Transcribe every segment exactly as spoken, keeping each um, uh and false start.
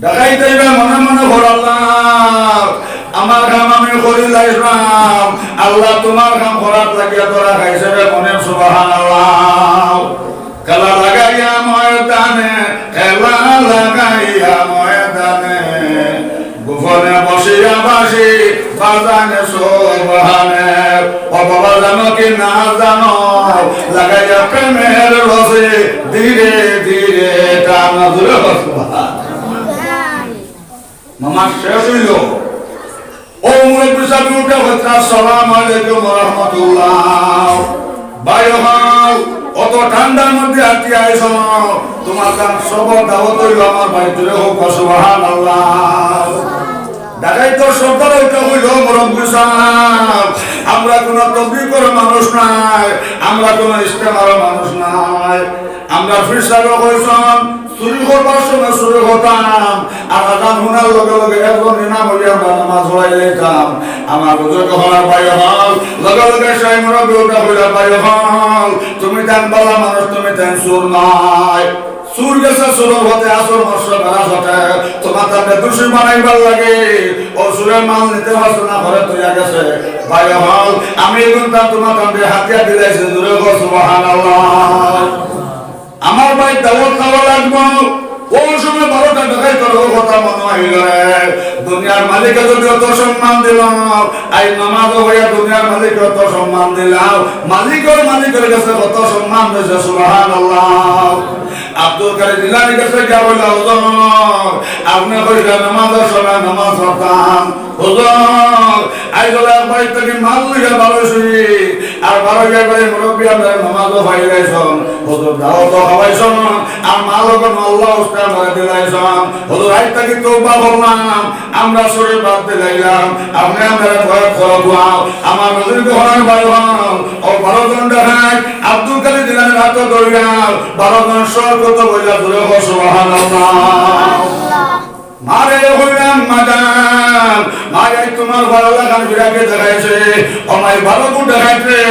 ডাকাইতে অইবা মনে মনে কর, "আল্লাহ, আমার কাম আমি করি লাইলাম, আল্লাহ তুমার কাম করাত লাগিয়া ধরা খাইছে রে মনে।" সুবহানাল্লাহ। খেলা লাগাইয়া ময়দানে, খেলা লাগাইয়া ময়দানে, গোপনে বসিয়া বাঁশি বাজানে সুবহানে। ও বাবা, জানো কি না জানো, লাগাইয়া প্রেমের রশি ধীরে ধীরে টান। জোরে বল সুবহান। নামাজ শেষ অইলো। ও মুরব্বি সাব উঠে বলছে, "আসসালামু আলাইকুম ওয়া রাহমাতুল্লাহ।" ভাই অকল, অত ঠান্ডার মধ্যে আটিয়া আইছো, তুমার তান সবর দাওয়াত অইলো আমার ভাই, জোরে কউক্কা সুবহানাল্লাহ। ডাকাইতর সর্দার উঠে কইলো, "মুরব্বি সাব, আমরা কুনু তবলিগর মানুষ নায়, আমরা কুনু ইজতেমার মানুষ নায়। আমরার পীর সাবে কইছইন, চুরি করবার সময় চুরি করতাম, আর আজান হুনার লগে লগে একজন ইমাম অইয়া আমরা নামাজ পড়াই লইতাম।" আমার বুজুর্গ অকল, ভাই অকল, লগে লগে সেই মুরব্বি উঠে কইলা, "ভাই অকল, তুমি তান ভালা মানুষ, তুমি তান চুর নায়। চুর গেছে চুরর পথে, আসর মশরব বেড়া পথে, তুমার তানরে দোষী বানাইবার লাগি, ও চুরে মাল নিতে পারছে না, ঘরে থইয়া গেছে। ভাই অকল, আমি অখন তান তুমার তানরে হাতিয়া দিলাইছি।" জোরে কও সুবহানাল্লাহ। আমার ভাই দাওয়াত খাওয়া লাগবো। অউ সময় বারোটা ডাকাইতর অউ কথা মনো অইলো রে। দুনিয়ার মালিকে যদি অত সম্মান দিলো, আইজ নামাজও অইয়া দুনিয়ার মালিকে অত সম্মান দিলো, মালিকর মালিকর গেছে কত সম্মান অইছে, সুবহানাল্লাহ। আব্দুল কাদের জিলানীর গেছে গিয়া কইলা, "হুজুর, আপনে কইছিলা নামাজর সময় নামাজ পড়তাম।" হুজুর, আইজ অইলো এক বাড়ি থাকি মাল লইয়া বারইছি, আর বারইয়া বাড়ি মুরব্বি আমরারে নামাজও পড়াইলাইছইন, হুজুর দাওয়াতও খাওয়াইছইন, আর মালও কুনু আল্লাহ উস্তে আমরারে দিলাইছইন। হুজুর, আইজ থাকি তওবা করলাম, আমরা চুরি বাদ দিলাইলাম, আপনে আমরারে ক্ষমা করি দেও। আমার বুজুর্গ অকল, ভাই অকল, অউ বারো জন ডাকাইত আব্দুল কাদের জিলানীর আতো ধরিয়া বারো জন সর কত বইলা, জোরে কও সুবহানাল্লাহ। মারে কইলাম, "আম্মাজান, মারে তুমার ভালা লাখান ফিরাকে দেখাইছে, ও মাই বারো গুণ দেখাইছে,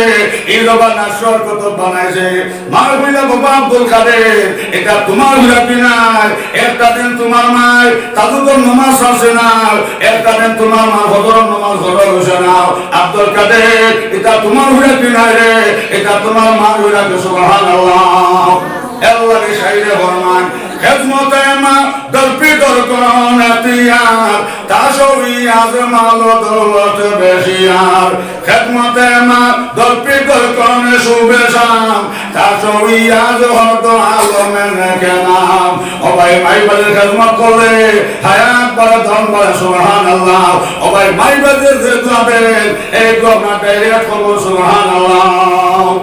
এই জবান আসর কত বানাইছে।" মারে কইলা, "বাবা আব্দুল কাদের, ইটা তুমার ফিরাকি নায়, একটা দিন তুমার মায় তাহাজ্জুদর নামাজ ছাড়ছে না, একটা দিন তুমার মা ফজরর নামাজ ফজর অইছে না। আব্দুল কাদের, ইটা তুমার ফিরাকি নায় রে, ইটা তুমার মার ফিরাকি।" সুবহানাল্লাহ। এর লাগি শাইরে ফরমান, খেদমতে মা দরপি দরকন এখতিয়ার, তা সবই আজ মাল দৌলত বেশি আর। খেদমতে মা দরপি দরকন শুভে শাম, তা সবই আজ হত আলমে নেকে নাম। ও ভাই, মাই বাজে খেদমত করলে হায়াত বাড়ে, ধন বাড়ে, সুবহানাল্লাহ। ও ভাই, মাই বাজে যে দোয়া দেন, এই দোয়া আমরা direct করবো, সুবহানাল্লাহ।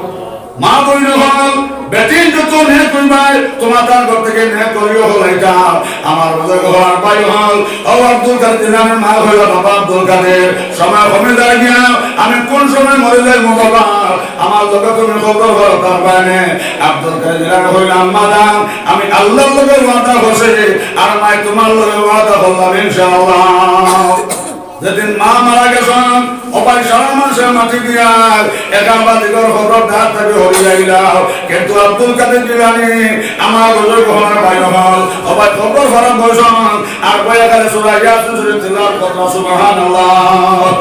মা বইন অকল, বেটিন যত নেক অইবায়, তুমার তান ঘর থাকি নেক করিও হলাইতা। আমার বুজুর্গ অকল, ভাই অকল, ও আব্দুল কাদের জিলানীর মায় কইলা, "বাবা আব্দুল কাদের, সময় কমি যায় গিয়া, আমি কুন সময় মরি যাইমু বাবা, আমার লগে তুমি কবর ঘর পারবায় নে?" আব্দুল কাদের জিলানী কইলা, "আম্মাজান, আমি আল্লাহর লগে ওয়াদা করছি, আর মাই তুমার লগে ওয়াদা করলাম ইনশাআল্লাহ।" যেদিন মা মারা গেছইন, ও ভাই, সারা মানষে মাটি দিয়া একা বালিগর কবরর ধার থাকি হরি আইলা, কিন্তু আব্দুল কাদের জিলানী, আমার বুজুর্গ অকল, ভাই অকল, ও ভাই, কবর ফারাত বইছইন, আর বইয়া খালি সূরা ইয়াসিন শরীফ তিলাওয়াত কররা, সুবহানাল্লাহ।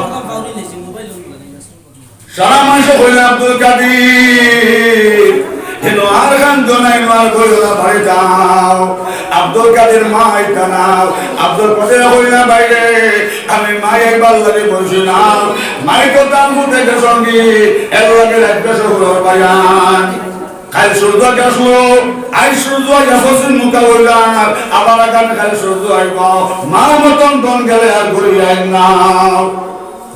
সারা মানষে কইলা, "আব্দুল কাদির, ইনো আর কান্দো না, ইনো আর কইও না, বাড়ি যাও।" আব্দুল কাদির মা আইতা না। আব্দুল কাদির কইলা, "ভাইরে, আমি মাই আইবার লাগি বইছি না। মাই তো তান পুতে গেছইন গি, এর লাগি রাইত বেশি হুরর বায়ান।" কাইল সূর্য গেছলো, আইজ সূর্য আইয়া পশ্চিম মুখা অইলা, আবার আগামী কাইল সূর্য আইবো। মার মতন ধন গেলে আর ঘুরি আইন না।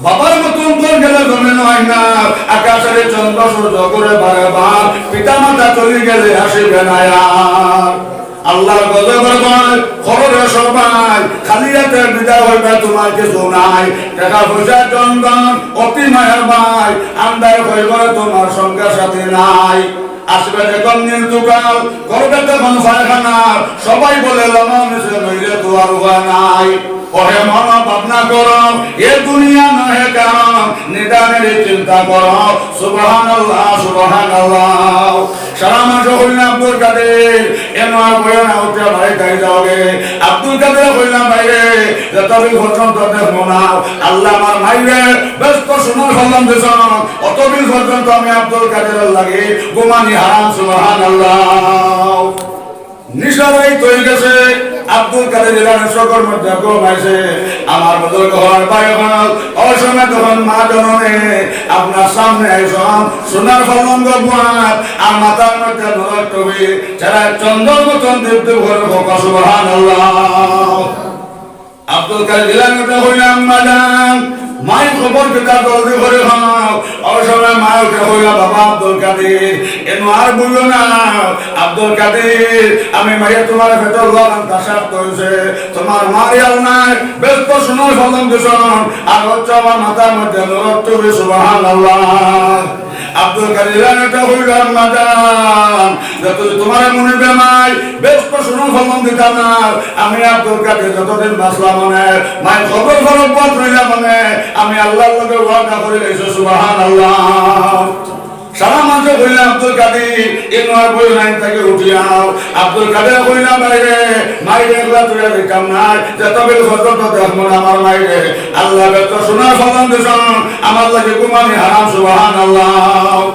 বাবার মতন ধন গেলে জমিনো আইন না, আকাশে চন্দ্র সূর্য ঘুরে বারে বার, পিতা মাতা চলি গেলে আসিবে না আর। আল্লাহর গজবর ভয়, খবরে সবাই, খালি হাতে বিদায় অইবে, তুমার কিছু নাই। টেকা পয়সা ধন ধন, অতি মায়ার ভাই, আন্দায় কইবরে তুমার সঙ্গে সাথী নাই। আসবে যখন মৃত্যুকাল, করবে তখন পায়খানা, সবাই বলে, "লমা মিশে নইলে তো আর উপায় নাই।" ওহে মন ভাবনা করো, এ দুনিয়া নহে কারণ, নিদানের চিন্তা করো। সুবহানাল্লাহ, সুবহানাল্লাহ। সারা মানষে কইলা, "আব্দুল কাদির, এনো আর বইও না, উঠিয়া বাড়িত যাওগি।" আব্দুল কাদিরে কইলা, "ভাইরে, যতদিন পর্যন্ত দেখমু না, আল্লায় আমার মাইরে বেহেস্তো সোনার পালঙ্ক দিছইন, অতদিন পর্যন্ত আমি আব্দুল কাদিরর লাগি ঘুমানি হারাম।" সুবহানাল্লাহ। নিশা রাইত অইগেছে, আব্দুল কাদির জিলানীর চউখর মধ্যে ঘুম আইছে। আমার বুজুর্গ অকল, ভাই অকল, অউ সময় যখন মা জননী আপনার সামনে আইছইন, সোনার পালঙ্ক বুয়াত, আর মাথার মধ্যে নুরর টুপি, চেহারা চন্দ্রর মতন দীপ্তি ভরে, কউক্কা সুবহানাল্লাহ। আব্দুল কাদির জিলানী উঠিয়া কইলা, "আম্মা জান, মাইর খবর কিতা, জলদি করি কও।" অউ সময় মায় উঠিয়া কইলা, "বাবা আব্দুল কাদির, এনো আর বইও না। আব্দুল কাদির, আমি মাইরে তুমার পেটর লালান তাসার তইছে, তুমার মার ইয়াল নাই, বেহেস্তো সোনার পালঙ্ক দিছইন, আর অউ যে আমার মাথার মধ্যে নুরর টুপি।" সুবহানাল্লাহ। আব্দুল কাদির জিলানী উঠিয়া কইলা, "আম্মা জান, যতদিন তুমার মনে বেমাই, বেহেস্তো সোনার পালঙ্ক দিতা না, আমি আব্দুল কাদির যতদিন বাঁচলাম অনে, মাইর কবরর পারে বইয়া রইলাম অনে, আমি আল্লার লগে ওয়াদা করি লাইছি।" সুবহানাল্লাহ। সারা মানষে কইলা, "আব্দুল কাদির, এনো আর বইও না, ইন থাকি উঠি আও।" আব্দুল কাদিরে কইলা, "ভাইরে, মাইরে একলা থইয়া যাইতাম নায়, যতদিন পর্যন্ত দেখমু না আমার মাইরে, আল্লায় বেহেস্তো সোনার পালঙ্ক দিছইন, আমার লাগি ঘুমানি হারাম।" সুবহানাল্লাহ।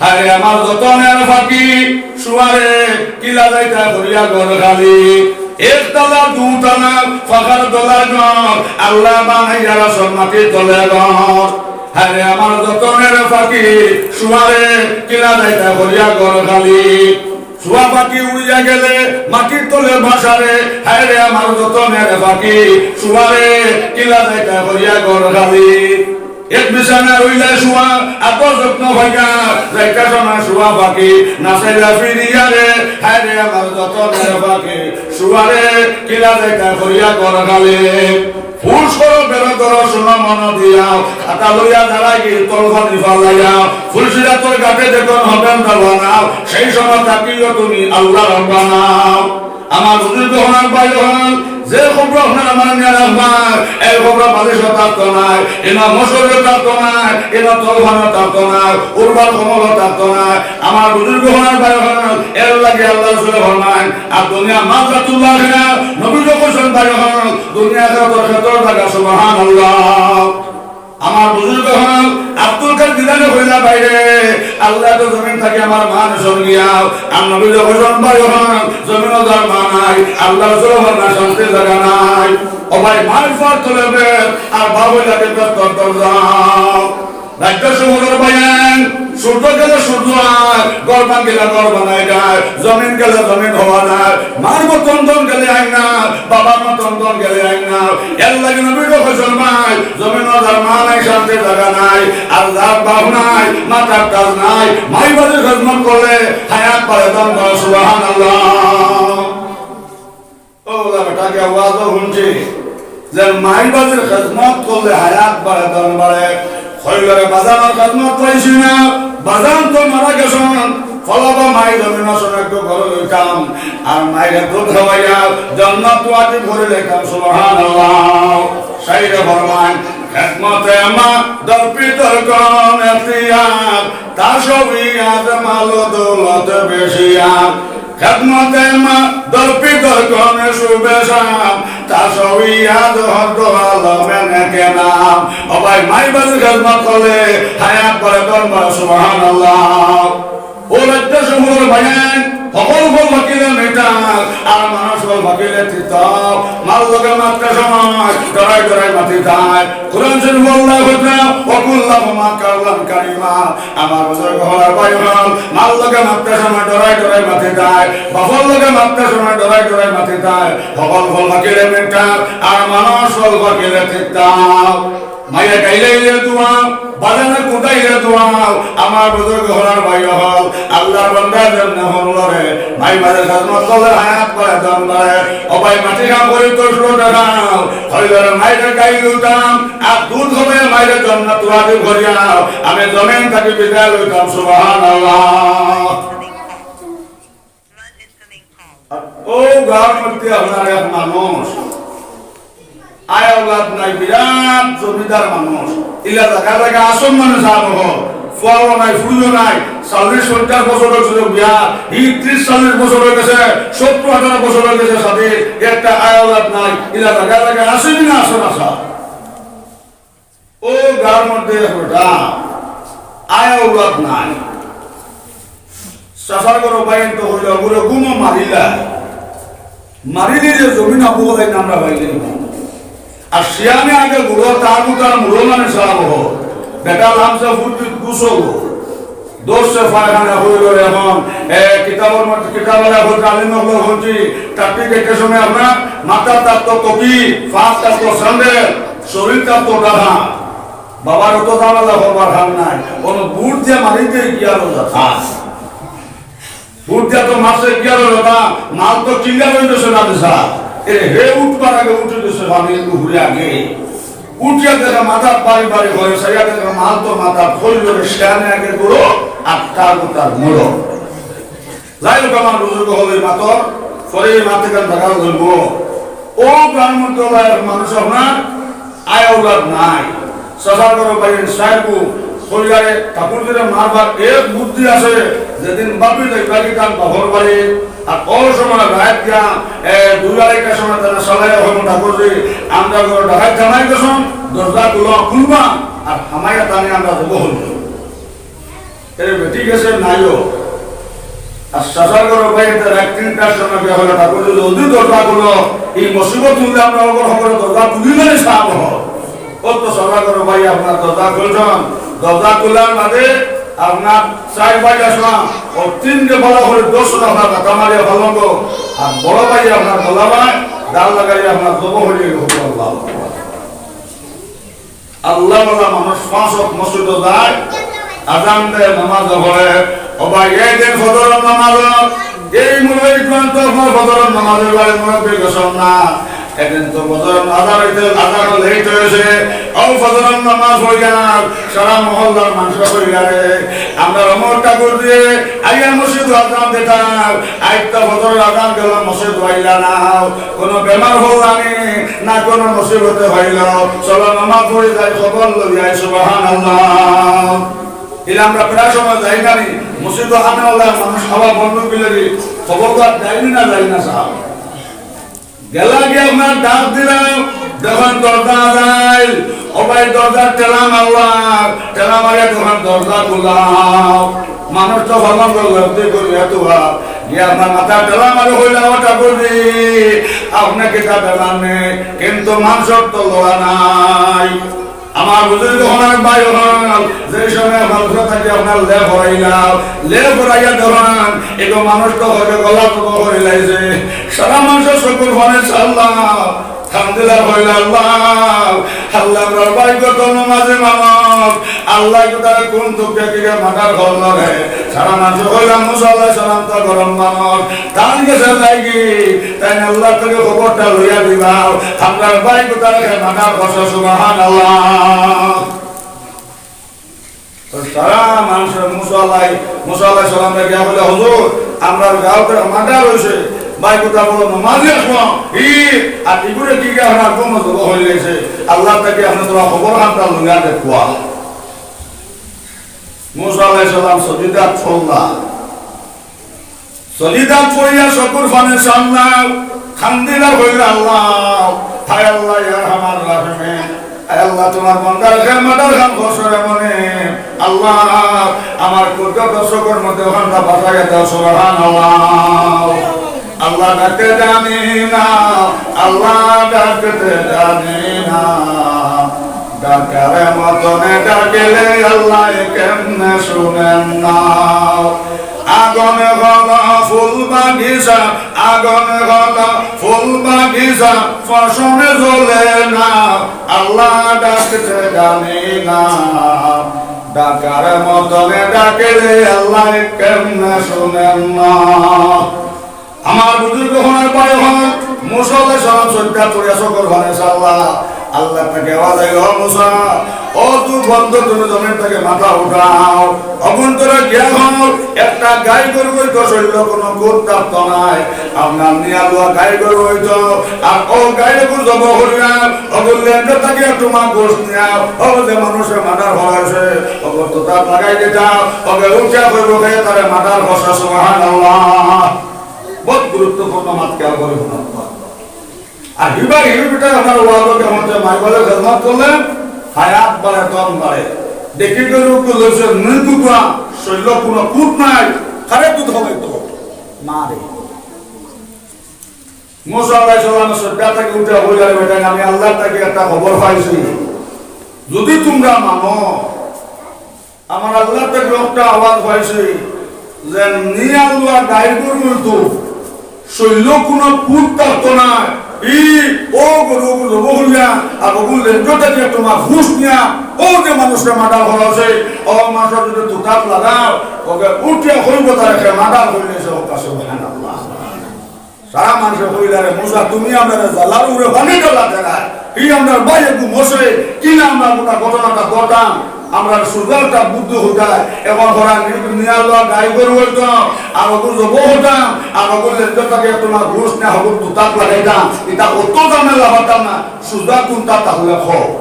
হায়রে আমার যতনের পাখি, শুয়ারে, কিলা যাইতায় করিয়া ঘর খালি। একতলা দুতলা পাকার তলা ঘর, আল্লায় বানাইয়া রাখছইন মাটির তলে ঘর। হায়রে আমার যতনের পাখি, শুয়ারে, কিলা যাইতায় করিয়া ঘর খালি। শুয়া পাখি উড়িয়া গেলে মাটির তলে বাসারে, হায়রে আমার যতনের পাখি, শুয়ারে, কিলা যাইতায় করিয়া ঘর খালি। এক বিছানায় রইলে শুয়া, আদর যত্ন পাইয়া, যাইতা সময় শুয়া পাখি, না চাইলা ফিরিয়া রে, হায়রে আমার যতনের পাখি, শুয়ারে, কিলা যাইতায় করিয়া ঘর খালি। ফুস করো, বেরো ধরো, শুনো মন দিয়া, খাতা লইয়া দাঁড়াই গিয়ে তলফানি ফালাইয়া, ফুলসিরাতর ঘাটে যখন হবেন রওয়ানা, সেই সময় থাকিও তুমি আল্লাহ রব্বানা। আমার বুজুর্গ অকল, ভাই অকল, যে কবরো আপনারা আমারে নিয়া রাখবা, এই কবরো বালিশও থাকতো নায়, ইনো মশারিও থাকতো নায়, ইনো তলফানও থাকতো নায়, উর্বার কম্বলও থাকতো নায়। আমার বুজুর্গ অকল, ভাই অকল, এর লাগি আল্লার রাসুলে ফরমাইন, আর দুনিয়া মাদ্রাসাতুল আখিরা, নবীজি কইছইন, ভাই অকল, দুনিয়া আখিরাতর খেতর জাগা, সুবহানাল্লাহ। আমার বুজুর্গ অকল, আব্দুল কাদির জিলানী কইলা, "ভাইরে, আল্লায় তো জমিন থাকি আমার মা নিছইন গিয়া, আর নবীজি কইছইন, ভাই অকল, জমিনো যার মা নাই, আল্লার রাসুলে ফরমাইন শান্তির জাগা নাই।" ও ভাই, মার ফার তলে বেহেস্ত, আর বাবুল লাগে বেহেস্ত, তর যাও। রাজ্য শহরের বয়ান, সূর্য গেলে সূর্য আর, ঘর ভাঙিলে ঘর বানাই যায়, জমিন গেলে জমিন হওয়া যায়, মার মতন ধন গেলে আয় না, বাবার মতন ধন গেলে আয় না। এর লাগি নবীজি কইছইন, ভাই, জমিনো যার মা নাই শান্তির জাগা নাই, আর যার বাপ নাই মাথার তাজ নাই, মাই বাজির খেদমত করলে হায়াত বাড়ে, ধন বাড়ে, সুবহানাল্লাহ। ও বেটা, কি আওয়াজও শুনছি যে মাই বাজির খেদমত করলে হায়াত বাড়ে, ধন বাড়ে। কইল রে, বাজানর খেদমত পাইছি না, বাজান তো মারা গেছইন, ফলাবা মাই জমিনো আছইন, একটু ঘরো লইতাম, আর মাইরে দুধ খাওয়াইয়া জান্নাত ওয়াজিব করি লইতাম। সুবহানাল্লাহ। শাইরে ফরমাইন, খেদমতে মা দরপিতর কোন এখতিয়ার, তা সবই আজ মাল দৌলত বেশিয়ার। খেদমতে মা দরপিতর কোন শুভেশাম, তা সবই আজ হদ্দ আলমে নেকে নাম। ও ভাই, মাই বাজির খেদমত করলে হায়াত বাড়ে, ধন বাড়ে, সুবহানাল্লাহ। ও রাজ্য সমূহর বয়ান, হকল ফল ফাকিলে মিঠা, আর মানুষ ফল ফাকিলে তিতা। মার লগে মাততে সময় ডরাই ডরাই মাতিতায়। কোরআন শরীফ আল্লায় কইরা, "ওয়া কুল লাহুমা কাওলান কারীমা।" আমার বুজুর্গ অকল, ভাই অকল, মার লগে মাততে সময় ডরাই ডরাই মাতিতায়, বাপর লগে মাততে সময় ডরাই ডরাই মাতিতায়। হকল ফল ফাকিলে মিঠা, আর মানুষ ফল ফাকিলে তিতা। মাইয়ে গাইলে ইলে দোয়া, বাজানে কুদাইলে দোয়া। আমার বুজুর্গ অকল, ভাই অকল, আল্লার বান্দা যেমনে হকলরে মাই বাজির খেদমত করলে হায়াত বাড়ে, ধন বাড়ে। ও ভাই, মাটি কাম করি তো শুরু দেখাও। হইল রে, মাইরে গাইলুতাম, আর দুধ হবে মাইরে জান্নাত ওয়াজিব করিয়া, আমি জমিন থাকি বিদায় লইতাম। সুবহানাল্লাহ। আর ও গাঁওর মধ্যে আপনার এক মানুষ, আয় আওলাদ নাই, বিরাট জমিদার মানুষ, ইলা জাগা জাগা আসন মানুষ আর হল। বাবা নাই, ফুড়িও নাই, চল্লিশ পঞ্চাশ বছর অইছে বিয়া, ই ত্রিশ চল্লিশ বছর অই গেছে, সত্তর আঠারো বছর অই গেছে শাদী, একটা আয় ঔলাদ নাই, ইলা জাগা জাগা আছে নি না আছে না স্যার? ও গাঁর মধ্যে একটা আয় ঔলাদ নাই। চাচার ঘরর ভাইয়াইন্তে কইলা, "বুড়া গুমো মারিলা, মারিলে যে জমিন আবু হলাই নামরা পাইলে।" আর শিয়ানে আগে বুড়া তার মুতার মুড়ো মানে সারা বহ। বেটা লামসা ফুটবি গুসল। দোষে পায়খানা হইল এখন। এ, কিতাবর মধ্যে, কিতাব আলা হচ্ছে, আলিম হকল হচ্ছে, তার ঠিক একটা সময় আপনার মাথার তার তো টুপি, পাঁচ তার তো স্যান্ডেল, শরীর তার তো ডাহা। বাবার অত ঝামেলা করবার হাল নাই। কোনো বুট দিয়া মারিতে গিয়া রোজা থাক। বুট দিয়া তো মারছে গিয়া রোজা থাক। মাল তো চিল্লা রইল সে রাতে স্যার। এ হে উঠবার আগে উঠে গেছে পানির পুকুরে আগে। উঠিয়া দেখে মাথা বাড়ি বাড়ি করে, সাইয়া দেখে মাল তো মাথা খইল করে সেখানে আগে করো, আর তার তার মুড়ো। যাই হোক, আমার বুজুর্গ হলে মাতর, পরে এই মাতে গান দেখা হইব। ও গান মধ্যে মানুষ আপনার আয় ঔলাদ নাই। চাচার ঘরর ভাইয়াইন সাহেব কইলারে ঠাকুর দিলে মারবার এক বুদ্ধি আছে, যেদিন বাপি যাইবা কি তার বাপর বাড়ি, আর ওর সময় রাত গিয়া, এ, দুই আড়াইটার সময় তারা সালাই এখন ঠাকুর দি, আমরা ঘর ডাকাত জামাই গেছন, দরজা খুলো, খুলবা, আর হামাইয়া তানে আমরা জবো হইল। এর বেটি গেছে নাইও। আর চাচার ঘরর ভাইয়াইন রাত তিনটার সময় গিয়া হলে ঠাকুর দি, "জলদি দরজা খুলো, এই মুসিবত তুললে আমরা ওগর খবরে দরজা খুলি নাই সাহেব হ।" ও তো চাচার ঘরর ভাইয়াইন আপনার দরজা খুলছন, দরজা খুলার বাদে আপনার চার ভাই আসলাম, ও তিনটে বলা করে দশ আপনার কাটা মারিয়া ভালো গো, আর বড় ভাই আপনার গলা ভাই, ডাল লাগাইয়া আপনার জবো হয়ে গেল, আল্লাহ। আল্লাহ বলা মানুষ পাঁচ ওয়াক্ত মসজিদো যায়, আজান দেয়, নামাজ পড়ে। ও ভাই, এই দিন ফজর নামাজ, এই মুরব্বী গ্রন্থ আপনার ফজর নামাজের বারে মুরব্বী গোসল না। এদিন তো ফজর আজান হইতে, আজান লেট হয়েছে। ও ফজর নামাজ হই গেল, সারা মহল্লার মানুষ হই গেলে আমরা অমর ঠাকুর দিয়ে আইয়া মসজিদ আজান দিতাম। আজ তো ফজর আজান গেল, মসজিদ হইলা না। কোনো বেমার হল আমি, না কোনো মুসিবতে হইল, চলো নামাজ পড়ি যাই, খবর লই যাই, সুবহানাল্লাহ। ইলা আমরা প্রায় সময় যাই না নি, মসজিদ আনা হলে মানুষ খাওয়া বন্ধ করে দি, খবর তো আর যাইনি না, যাই না সাহেব। গেলা গিয়া আপনার ডাক দিলাম, যখন দরজা যাই, ও ভাই দরজা ঠেলা মারলাম, ঠেলা মারিয়া যখন দরজা খুললাম, মানুষ তো হলম করলো, এমনি করি এত ভাব, গিয়া আপনার মাথা ঠেলা মারে হইলা, "ও ঠাকুর জি, আপনার কিতা বেমার নেই, কিন্তু মানুষর তো লড়া নাই।" আমার বুজুর্গ হনার ভাই হন, যে সময় মানুষ থাকি আপনার লেপ হরাইলাম, লেপ হরাইয়া ধরান, এগো মানুষ তো হয়ে গলা তো হয়ে লাইছে, সারা মানুষের চকুর ফোনে চাল্লাম, কান্দিলা কইলা, "আল্লাহ, আল্লাহ, আমরার ভাই কত নমাজি মানুষ, আল্লাহ, তারা কোন দুঃখে কি মার্ডার করলো রে?" সারা মানুষ কইলা, "মুসা আলাইহিস সালাম তো গরম মানুষ, তার গেছে যাই কি, তাই আল্লাহ থেকে খবরটা লইয়া দিবা, আমরার ভাই তারা মার্ডার করছে।" সুবহানাল্লাহ। তো সারা মানুষের মুসা আলাই, মুসা আলাইহিস সালামরে গিয়া বলে, "হুজুর, আমরার গাঁওতে মার্ডার হইছে, ভাই কোথা বলো নমাজি আসবো, ই, আর ইগুরে কি গিয়া হনার কোন জব হইলেছে, আল্লাহ তাকে আপনি তোমার খবর হান্তা লইয়া দেখুয়া।" মুসা আলাইহিস সালাম সজিদাত ফল্লা, সজিদাত পড়িয়া চকুর পানি ছাড়লা, কান্দিলা কইলা, "আল্লাহ, হায় আল্লাহ, ইয়া আরহামার রাহিমিন, আয় আল্লাহ, তোমার বান্দার খেদমতর কাম করছো রে মনে, আল্লাহ, আমার কুদরত চকুর মধ্যে ওখানটা বাঁচাইয়া দাও।" সুবহানাল্লাহ। আল্লাহ ডাকতে জানি না, আল্লাহ ডাকতে জানি না, ডাকার মতনে ডাকিলে আল্লাহ কেমনে শুনেন না। আগুন হলো ফুল বাগিচা, আগুন হলো ফুল বাগিচা, ফসল জ্বলে না। আল্লাহ ডাকতে জানি না, ডাকার মতনে ডাকিলে আল্লাহ কেমনে শুনেন না। আমার বুজুর্গ হনার ভাই হন, মুসা আলাইহিস সালাম সজ্জা করিয়া চকুর পানি ছাড়লা, আল্লাহ তাকে আওয়াজ আইলো, "ও মুসা, ও তুই বন্ধ, তুমি জমিন থেকে মাথা উঠাও।" অগুন তোরা গিয়া হও, একটা গাই গরু অইতো, শরীরো কোনো খুঁত থাকতো নায়। আপনার নিয়া লওয়া গাই গরু অইতো, আর ও গাই গরু জব করিয়া, অগুর লেন্ডো থাকি একটু মা গোস্ত নিয়া, ও যে মানুষে মার্ডার করা অইছে, অগুর তুতাত লাগাই দিতা, অগে উঠিয়া কইবো, "কে তারে মার্ডার করছে?" সুবহানাল্লাহ। বহুত গুরুত্বপূর্ণ মাত, খেয়াল করি হুনইন। আর হিবার হির বেটা আমার ওয়াজো কেমন যে মাইবালে খেদমত করলে, হায়াত বাড়ে, দম বাড়ে। দেখি গরু তো লইছে, নুই কুকুরা, শরীরো কোনো খুঁত নাই, কারে দুধ হবে তো? মারে। মুসা আলাইহিস সালাম সজ্জা থেকে উঠে কইলা, "রে বেটা, আমি আল্লাহ থেকে একটা খবর পাইছি। যদি তোমরা মানো, আমার আল্লাহ থেকে একটা আওয়াজ পাইছি যে নিয়া লওয়া গাই গরু অইতো, শরীরো কোনো খুঁত থাকতো নায়। ই ও গরু জব করিয়া, আর অগুর লেন্ডো থাকি তোমার গোস্ত নিয়া, ও যে মানুষরে মার্ডার করা অইছে, ও মানুষরে যদি তুতাত লাগাও, অগে উঠিয়া কইবো তারে কে মার্ডার করছে।" সুবহানাল্লাহ। সারা মানষে কইলা, "রে মুসা, তুমি আমরারে জ্বালার উপরে পানি ঢালা দেরায়। ই আমরার ভাই এগু মরছে, কিলা আমরা গোটা ঘটনাটা ঘটাম? আমরার সুজা একটা বুদ্ধি কইতায়, এখন করা নি-, নিয়া লওয়া গাই গরু অইতো, আর অগু জব করতাম, আর অগুর লেন্ডো থাকি তোমার গোস্ত নিয়া অগুর তুতাত লাগাইতাম, ইতা অত ঝামেলা পাইতাম না, সুজা কুনটা তাহলে কও।"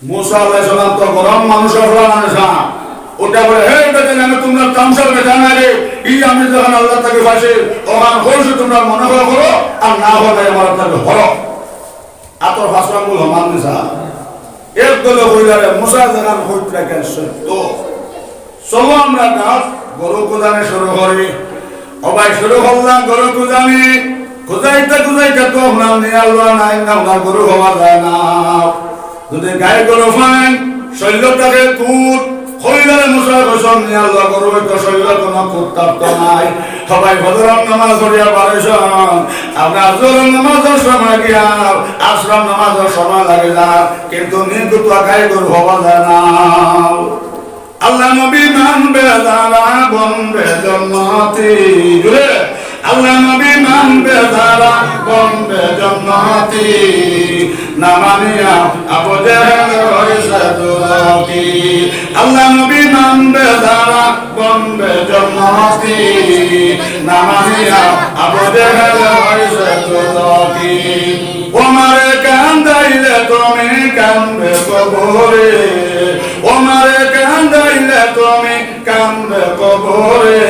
মুসা আলাইহিস সালাম তো গরম মানুষ, অকলা মানুষ না। উঠে বলে, "হে বেটা, আমি তোমরা তামশার বেটা না রে, ই আমি যখন আল্লাহ থেকে পাইছি, অখান কইছি তোমরা মনে করো করো, আর না করো আমার আপনাকে হরো।" আতর ফাঁসরা মূল হমান নিসা। এক দলে কইলা, "রে মুসা যেখান কইতরা কেন সত্য।" চলো আমরা গাছ গরু কুদানি শুরু করি। ও ভাই, শুরু করলাম গরু কুদানি। কুদাইতে কুদাইতে তো আপনার নিয়া লওয়া নাই, আপনার গরু হওয়া যায় না। যদি গাই গরু পাইন, শরীরো থাকে খুঁত, কইলা, "রে মুসা কসম, নিয়া লওয়া গরু অইতো, শরীরো কোনো খুঁত থাকতো নায়।" ও ভাই, ফজরর নামাজ পড়িয়া বারইছন, আপনার জোহরর নামাজর সময় গিয়া, আসরর নামাজর সময় লাগি যায়, কিন্তু নিকুতা গাই গরু হওয়া যায় না। আল্লাহ নবী মানবে যারা বনবে জন্নতি। জুড়ে, আল্লাহ নবী মানবে যারা বনবে জন্নতি। না মানিয়া আবু জেহেল হইছে দুজখি। আল্লাহ নবী মানবে যারা বনবে জন্নতি। না মানিয়া আবু জেহেল হইছে দুজখি। ও মারে কান্দাইলে তুমি কান্দবে কবরে, ও মারে কান্দাইলে তুমি কান্দবে কবরে,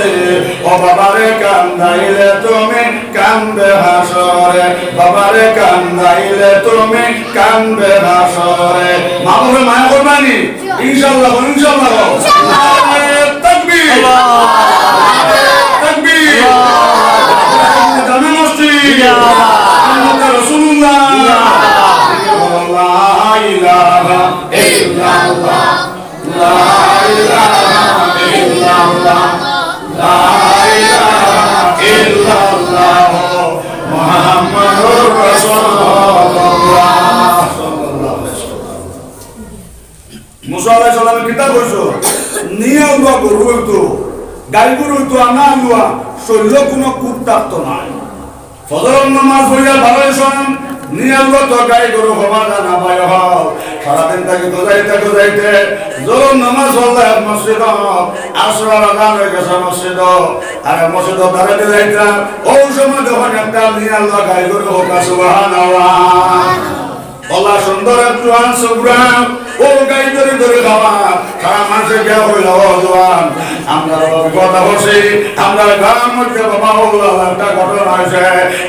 ও বাবারে কান্দাইলে তুমি কান্দবে হাশরে, বাবারে কান্দাইলে তুমি কান্দবে হাশরে। মা বাবারে মায়া করবানি? ইনশাআল্লাহ, ইনশাআল্লাহ। নারায়ে তাকবীর। নারায়ে তাকবীর। জামে মসজিদ। মুহাম্মদ রাসূলুল্লাহ। লা ইলাহা ইল্লাল্লাহ। লা ইলাহা ইল্লাল্লাহ। লা ইলাহা ইল্লাল্লাহ। মুহাম্মাদুর রাসূলুল্লাহ। মুসা আলাইহিস সালামে কিতা কইছো? নিয়া লওয়া গরু অইতো, গাই গরু অইতো, আনা লওয়া, শরীরো কোনো খুঁত থাকতো নায়। ফজরর নামাজ পড়িয়া বারইছন, নিয়া লওয়া তো গাই গরু হওয়া যায় না, ভাই হও। সারাদিন থাকি গুজাইতে গুজাইতে জোহরর নামাজ পড়লা এক মসজিদো, আসরর আজান অই গেছে মসজিদো, আর মসজিদো দাঁড়াইতে যাইতা, অউ সময় যখন একটা নিয়া লওয়া গাই গরু হউক, সুবহানাল্লাহ। অলা সুন্দর এক জোয়ান ছোকরা, অউ গাই ধরি ধরি খাওয়া, সারা মানষে গিয়া কইলা, "ও জোয়ান, আমরা বাবা বিপদে পড়ছি, আমরার গাউর মধ্যে বাবা অলা একটা ঘটনা অইছে।"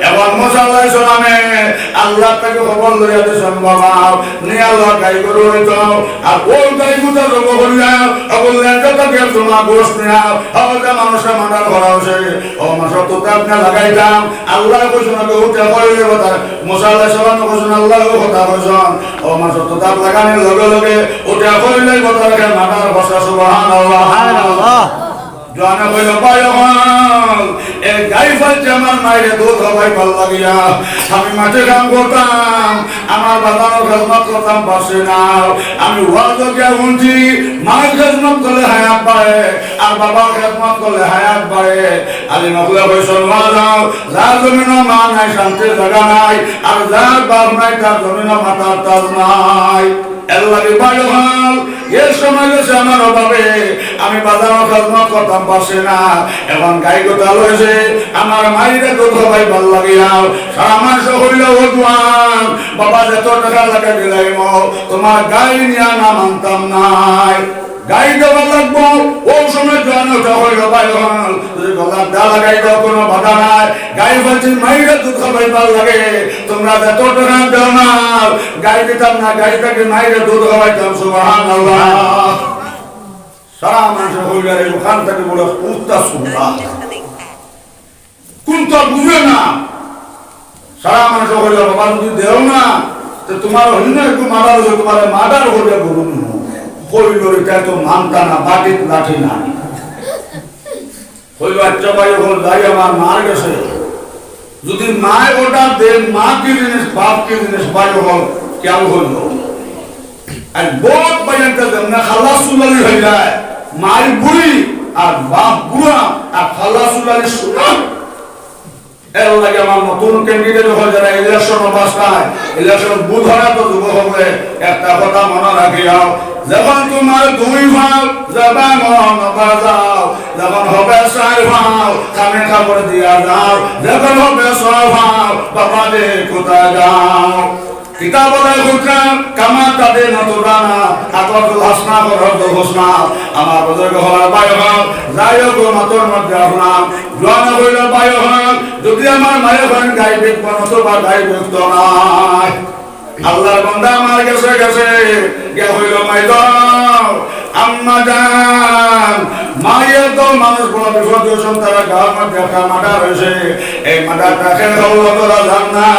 এবার মুসা আলাইহিস সালামে আল্লাহ থাকি খবর লইয়া দিছইন, বাবা, নিয়া লওয়া গাই গরু অইতো, আর অউ গাই গুতা জব করিয়া, অগুর লেন্ডো থাকি তোমার গোস্ত নিয়া, অউ যে মানষরে মার্ডার করা অইছে, অউ মানষর তুতাত লাগাইতাম। আল্লায় কইছইন, "আমি উঠে কইলে কথা।" মুসা আলাইহিস সালামে কইছইন, "আল্লায় অউ কথা কইছইন।" অউ মানষর তুতাত লাগানির লগে লগে উঠে কইলে কথা, মার্ডার করছে। সুবহানাল্লাহ। সুবহানাল্লাহ। জোয়ানে কইলো, "ভাই অকল, এ গাই ফালছে আমার মাইরে দুধ খাওয়াইবার লাগিয়া। আমি মাঠে কাম করতাম, আমার বাজানর খেদমত করতাম পারছি না। আমি ওয়াজো গিয়া হুনছি, মার খেদমত করলে হায়াত বাড়ে, আর বাবার খেদমত করলে হায়াত বাড়ে। আলিম অকলে কইছইন, ওয়াজো, যার জমিনো মা নাই, শান্তির জাগা নাই, আর যার বাপ নাই, তার জমিনো মাথার তাজ নাই। এর লাগি ভাই অকল, এর সময় গেছে আমার অভাবে, আমি বাজানর খেদমত করতাম পারছি না। এখন গাই গোটা লইছে, আমার মাইরে দুধ খাওয়াইবার লাগিয়া। সারা মানষে কইলো, ও জোয়ান, বাবা যত টেকা লাগে দিলাইমু, তুমার গাই নিয়া না মানতাম নায়। গাই দেওয়া লাগবো। অউ সময় জোয়ান অকলে কইলো, ভাই অকল, যদি গলাত দা লাগাই দেও, কুনু বাধা নাই। গাই ফালছি মাইরে দুধ খাওয়াইবার লাগি, তুমরা যত টেকা দেও না, গাই দিতাম না, গাই থাকি মাইরে দুধ খাওয়াইতাম। সুবহানাল্লাহ। সারা মানষে কইলো, আরে অখান থাকি বড় উস্তাদ শুনলাম। কুন্তা বুঝে না। সারা মানষে কইলো, বাবা, যদি দেও না, তে তুমার অইন্য একটু মার্ডার অইবো, তুমারে মার্ডার করিয়া গরু নিমু। কইলো, ইটা তো মানতা না, বাটিত লাঠি নাই। কইলো, আচ্ছা ভাই অকল, যাই, আমার মার গেছে। যদি মায় অর্ডার দেয়, মা কি জিনিস, বাপ কি জিনিস, ভাই অকল, খেয়াল করিও। আর বউত ভাইয়াইন্তে যেমনে খালা চুলালি অই যায়, মাই বুড়ি আর বাপ বুড়া আর খালা চুলালি সুরা। এর লাগি আমার নতুন ক্যান্ডিডেট অকল যারা ইলেকশন অবস্থায়, ইলেকশন বুথ হারা তো যুবক অকলে একটা কথা মনো রাখিও, যখন তুমার দুই পাও যাবা মন বাজাও, যখন হবে চাইর পাও কানে কাপড় দিয়া যাও, যখন হবে ছয় পাও বাবা রে কোথায় যাও। কিতাব আলাই হুকরা কামা তাদে না তো দানা, আকল হাসনা কর হদ হোসনা। আমার বুজুর্গ অকল, ভাই অকল, যাই অউক, মাতর মধ্যে আপনার জোয়ান অকল, ভাই অকল, যদি আমার মায়ে অখন গাই বিকতো না, অথবা গাই বিকতো নায়, আল্লার বান্দা আমার গেছে গেছে গিয়া কইলো, মাই গো, আম্মা জান, মাইয়ে তো মানুষ বড় বিপদ অইছইন, তারার গার মধ্যে একটা মার্ডার অইছে, এই মার্ডারটা কে করলো তোরা জান না।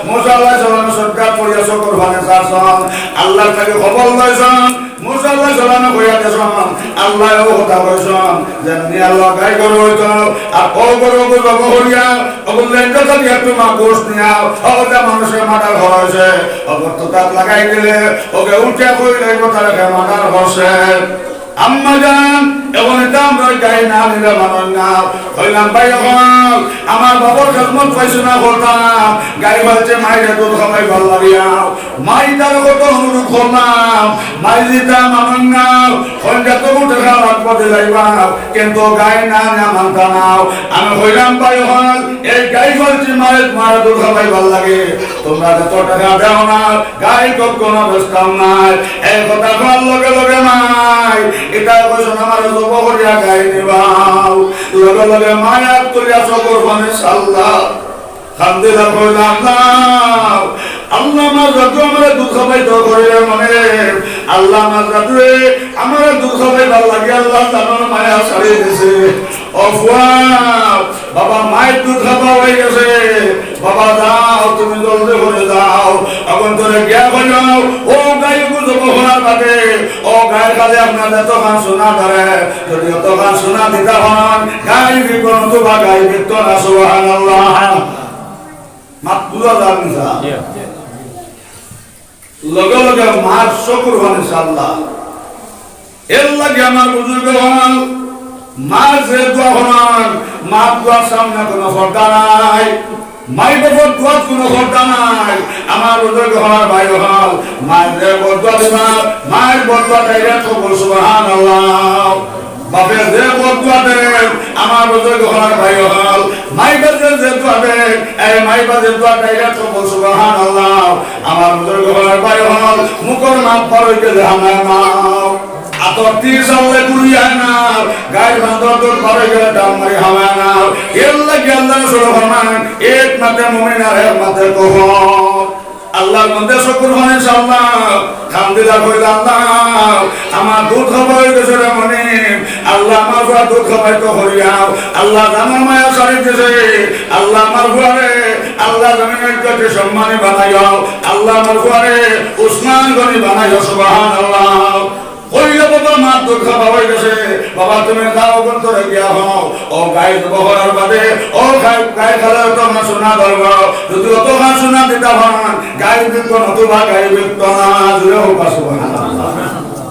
মুসা আলাইহিস সালামে সজ্জাত পড়িয়া চকুর পানি ছাড়ছইন, আল্লার কাছে খবর লইছইন। মুসা আলাইহিস সালামে কইয়া দিছইন, আল্লায় অউ কথা কইছইন, যেমনে আল্লায় গাই গরু অইতো, আর অউ গরু অগু জবো করিয়া, অগুর লেজ থাকি একটু মা গোশত নিয়া, অগুরে মানষে মার্ডার করা অইছে, অগুর তো তাত লাগাই দিলে, অগে উঠিয়া কইলাইবো তারে কে মার্ডার করছে। আম্মা জান, অখন ইতা আমরা গাই না নিলে মানইন না। কইলাম, ভাই অকল, আমার বাবার খেদমত পাইছো না করতাম, গাই ফালছে মাইরে দুধ খাওয়াইবার লাগিয়া। মাইতারে কত অনুরোধ করলাম, মাই দিতা মানইন না, কইন যত টেকা লাগবো দিলাইবা, কিন্তু গাই না না মানতা না। আমি কইলাম, ভাই অকল, এই গাই ফালছি মাইর, মাইরে দুধ খাওয়াইবার লাগি, তুমরা যত টেকা দেও না, গাই কখনো বেচতাম নায়। এই কথা কওয়ার লগে লগে মাই ইতা কইছইন, আমারে জবো করিয়া গাই দিবাও। লগে লগে মাই আত তুলিয়া চকুর পানি ছাড়লা। কান্দিয়া কইলা, আল্লাহ, আল্লাহ, আমার জাদু আমারে দুধ খাওয়াইতো করিয়া মনে, আল্লাহ, আমার জাদুয়ে আমারে দুধ খাওয়াইবার লাগি আল্লাহ জানর মায়া ছাড়ি দিছে। ও ফুয়া, বাবা মাইর দুধ খাওয়া অই গেছে, বাবা যাও, তুমি জলদি করি যাও, অখন তোরে গিয়া কইও, অউ গাই অগু জবো করার বাদে, অউ গাইর খালি আপনার যতখান সোনা ধরে, যদি অতখান সোনা দিতা পারইন, গাই বিকতো না, অথবা গাই বিকতো না। সুবহানাল্লাহ। মাত বুঝা যার নি? লগে লগে মার চকুর পানি ছাড়লা। এর লাগি আমার বুজুর্গ অকল, মার যে দোয়া করইন, মার দোয়ার সামনে কুনু পর্দা নাই। মাই বাপর দোয়াত কুনু পর্দা নাই। আমার বুজুর্গ অকল, ভাই অকল, মার যে বদদোয়া দিবা, মার বদদোয়া direct কবুল, সুবহানাল্লাহ। বাপে যে বদদোয়া দেয়, আমার বুজুর্গ অকল, ভাই অকল, মাই বাপে যে দোয়া দেয়, এই মাই বাপে দোয়া direct কবুল, সুবহানাল্লাহ। আমার বুজুর্গ অকল, ভাই অকল, মুখর মাত বার অই গেলে হামায় নাও। আতর তীর চাললে গুলি আয় না, গাইর বান্দর দর বার অই গেলে ডান মারি হামায় নাও। এর লাগি আল্লাহ রাসুল ফরমান, এক মাতে মুমিন আর এক মাতে কাফের। আল্লার বান্দা চকুর পানি ছাড়লা, কান্দিয়া কইলা, আল্লাহ, আমার দুধ খাওয়া অই গেছে রে মনিব, আল্লাহ আমার ফুয়ার দুধ খাওয়াইতো করিয়াও, আল্লাহ জানর মায়া ছাড়ি দিছে, আল্লাহ আমার ফুয়ারে, আল্লাহ জমিনর ইজ্জতে সম্মানী বানাইও, আল্লাহ আমার ফুয়ারে উসমান গনি বানাইও, সুবহানাল্লাহ। কইলা, "বাবা, মার দুধ খাওয়া অই গেছে, বাবা, তুমি যাও অন্তরে গিয়া হও, ও গাই জবো করার বাদে, ও গাই, গাই খালে অতখান সোনা ধরবো, যদি অতখান সোনা দিতা পারইন, গাই বিকতো নতুবা গাই বিকতো না।" জোরে কউক্কা সুবহানাল্লাহ।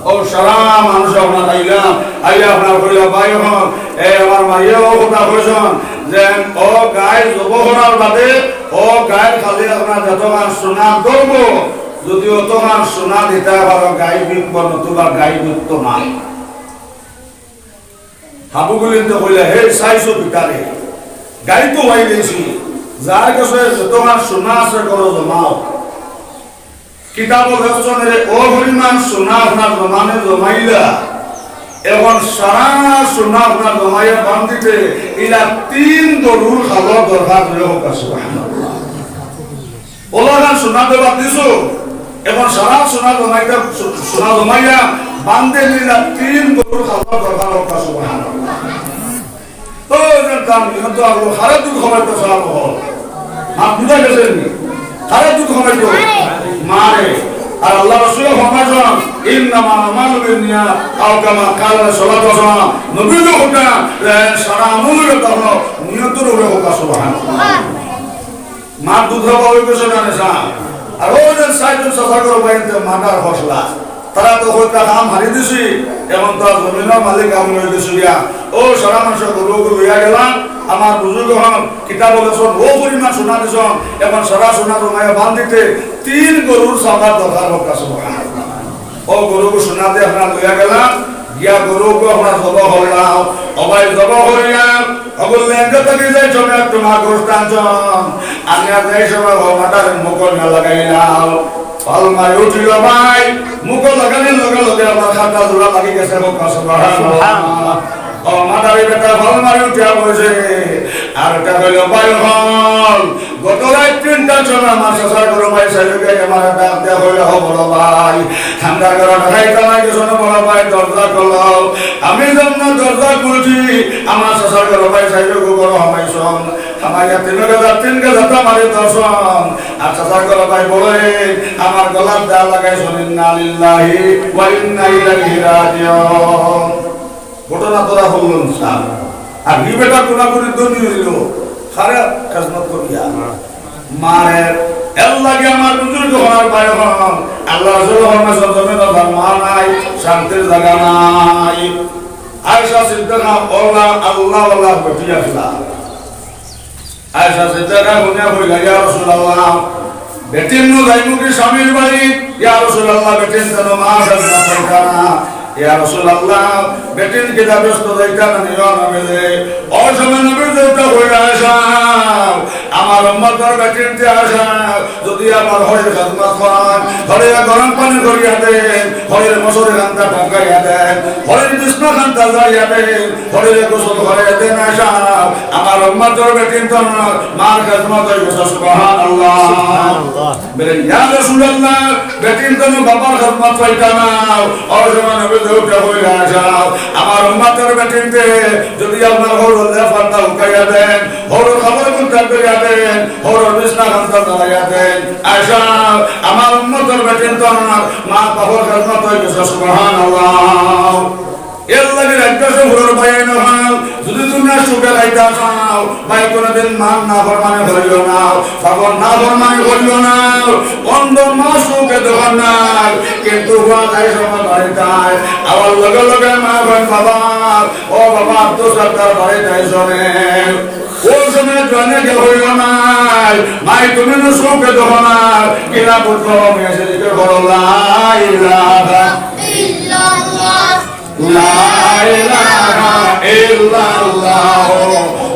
ও সারা মানুষ আপনার আইলাম, আইয়া আপনার কইলা, "ভাই হন, এ আমার মাইয়ে ও কথা কইছইন যে ও গাই জবো করার বাদে, ও গাই খালে আপনার যতখান সোনা ধরবো, যদি অতখান সোনা দিতা পারো, গাই বিকবো নতুবা গাই বিকতো না।" হাবু গুলিন্তে কইলা, "হে, চাইছো ভিখারি, গাই তো অই গেছি, যার গেছে যতখান সোনা আছে ঘরো জমাও।" কিতাবো লেখছইন রে, ও পরিমাণ সোনা আপনার জমানে জমাইলা, এখন সারা সোনা আপনার জমাইয়া বান্ধিতে ইলা তিন গরুর খালর দরকার। জোরে কউক্কা সুবহানাল্লাহ। অলাখান সোনা তো বান্ধিছো, এখন সারা সোনা জমাইতে, সোনা জমাইয়া বান্ধিতে ইলা তিন গরুর খালর দরকার। কউক্কা সুবহানাল্লাহ। ও, এটার দাম নিহত আল্লাহ, কারে দুধ খাওয়াইতো সাহাব হল। মাত বুঝা গেছে নি? কারে দুধ খাওয়াইতো? মারে। আর আল্লাহ রাসূলে ফরমাইছইন, "ইন্নামাল আমালু বিন্নিয়াত", আও কামা ক্বালা সাল্লাল্লাহু আলাইহি ওয়াসাল্লাম। নবীর কথা, এ, সারা আমলের কথা হলো নিয়তের উপরে। কউক্কা সুবহানাল্লাহ। মার দুধ খাওয়া অই গেছে না নেশা? আর অউ যে চাইরজন চাচার ঘরর ভাইয়াইন্তে মার্ডার করলা, তারা তো কইতা কাম হারি দিছি, এখন তো আর জমিনর মালিক আমি অই গেছি গিয়া। ও সারা মানুষর গরু গরু লইয়া গেলাম, আমার বুজুর্গ হন, কিতাবো লেখছইন, ও পরিমাণ সোনা দিছইন, এখন সারা সোনা জমাইয়া বান্ধিতে তিন গরুর চামড়ার দরকার। কউক্কা সুবহানাল্লাহ। ও গরুগু সোনা দিয়া আপনার লইয়া গেলাম, গিয়া গরুগু আপনার জবো করলাম, ও ভাই জবো করিয়া, ওগুলো লেঙ্গা থাকি যাই সময় একটু মা গোস্ত আনছইন, আমি আর যাই সময় ও মাথার মুখো না লাগাইলাম, ফল মারি উঠিল ভাই, মুখো লাগানির লগে লগে আমার খাতা জোড়া লাগি গেছে। কউক্কা সুবহানাল্লাহ। ও মাদারি বেটা ফল মারি উঠিয়া বইছে। আর একটা কইল, ভাই হন, গত রাইত তিনটার সময় আমার চাচার ঘরর ভাইসাবে আমার ডাক দিয়া কইল, "ও বড় ভাই, ঠান্ডার ঘরো ঢাকাই তালাই গেছো না বড় ভাই, দরজা খোলো।" আমি যখন দরজা খুলছি, আমার চাচার ঘরর ভাইসাবে ঘরো হামাইছইন। হামাইয়া তিন গাদা, তিন গাদা মারি ধরছইন। আর চাচার ঘরর ভাই বড়, আমার গলাত দা লাগাইছইন, "ইন্না লিল্লাহি ওয়া ইন্না ইলাইহি রাজিউন।" ঘটনা ধরা পড়ল না। আর ই বেটা কোনাকুনি ধনী অইল, কারে খেজমত করিয়া? মারে। এর লাগি আমার বুজুর্গ হন, ভাই হন, আল্লাহ রাসূলে ফরমাইছইন, জমিনো তার মা নাই, শান্তির জাগা নাই। আয়েশা সিদ্দিকা অলা আল্লাহওয়ালা বেটি আছলা। আয়েশা সিদ্দিকা হুনিয়া কইলা, "ইয়া রাসূলুল্লাহ, বেটিন নু যাইমু কি স্বামীর বাড়ি? ইয়া রাসূলুল্লাহ, বেটিন তো মা খেজমত পাইতা না। ইয়া রাসূলুল্লাহ, বেটিন কিতা ব্যস্ত যাইতা না নি, ও নবীজি?" ও সময় নবীজি উঠা কইলা, "আয়েশা, আমার উম্মতর বেটিনতে আয়েশা, যদি আমার হরির খেজমত করইন, হরিরে গরম পানি করিয়া দেইন, হরির মশারি খান্তা টাঙ্গাইয়া দেইন, হরির বিছনা খান্তা ঝাড়িয়া দেইন, হরিরে গোসল করাইয়া দেইন, আয়েশা, আমার উম্মতর বেটিন তো মার খেজমত অই গেছে।" সুবহানাল্লাহ। সুবহানাল্লাহ। বলে, "ইয়া রাসূলুল্লাহ, বেটিন তো বাবার খেজমত পাইতা না।" ও সময় নবীজি উঠা কইলা, "আয়েশা, আমার উম্মতর বেটিনতে যদি আপনার হরির লেফান্তা উঠাইয়া দেইন, হরির কাপড় কুন্তা করিয়া দেইন, হরির বিছনা খান্তা ঝাড়াইয়া দেইন, আয়েশা, আমার উম্মতর বেটিন তো আমার মা বাবার খেজমত অই গেছে।" সুবহানাল্লাহ। এর লাগি রাখতাছে ঘরর ভাইয়াইন অকল, যদি তুমরা সুখে খাইতা চাও, ভাই কোনোদিন মার নাফরমানি করিও না, বাবার নাফরমানি করিও না। অন্ধ মা সুখে দেখইন না, কিন্তু পুয়া যাই সময় বাড়িত আয়, আওয়ার লগে লগে মা কইন, "বাবা, ও বাবা, আব্দুল সত্তার বাড়িত আইছো নি?" ও সময় জনে কে হইল নাই, মাই তুমি নু সুখে দেখো না, কিলা বুঝবো আমি এসে দিকে বড় লা ইলাহা ইল্লাল্লাহ, লা ইলাহা ইল্লাল্লাহ,